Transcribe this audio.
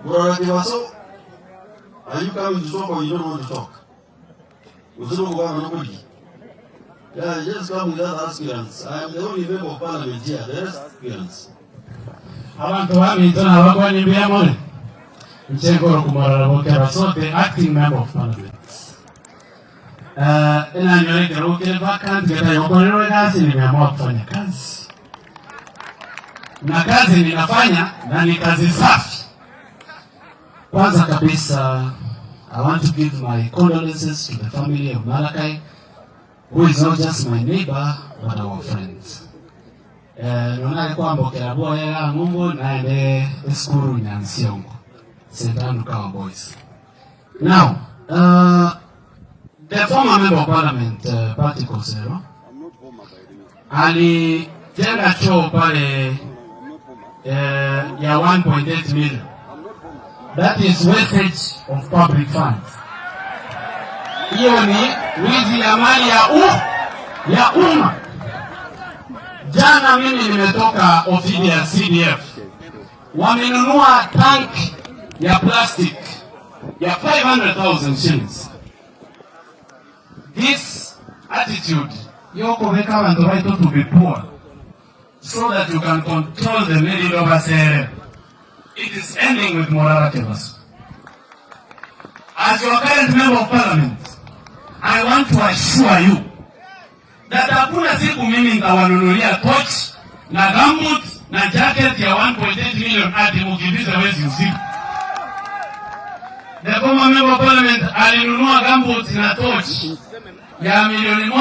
Morara Kebaso, are you coming to talk or you don't want to talk? Uzuru muganga no kuli. Yeah, just come with other aspirants. I am the only member of parliament here. The rest aspirants. Abantu bamito nabakwanyi mbiamore nchengoro kumorara bokera sote, acting member of parliament. Inanyorekera ukire vacant kata yokorero kazi, nimeamua kufanya kazi na kazi ninafanya na ni kazi safi. Kwanza kabisa, I want to give my condolences to the family of Malachi, who is not just my neighbor but our friends. Nonake kwambokera bwoyega ng'umbu naende eskuru Nyansiongo, St. Andrew Kawa Boys. Now, the former member of parliament, Patrick Osero, alijenga choo pale ya 1.8 million. That is wastage of public funds. Hiyo ni wizi ya mali ya umma. Jana mimi nimetoka ofisi ya CDF, wamenunua tank ya plastic ya 500,000 shillings. This attitude yokobeka abantu baito to be poor so that you can control the middle of us. It is ending with Morara Kebaso. As your current member of parliament, I want to assure you that hakuna siku mimi nitawanunulia torch na gumboot na jacket ya 1.8 million ati mukimbize wezi usiku. The former member of parliament alinunua gumboots na torch ya 1.8 milioni.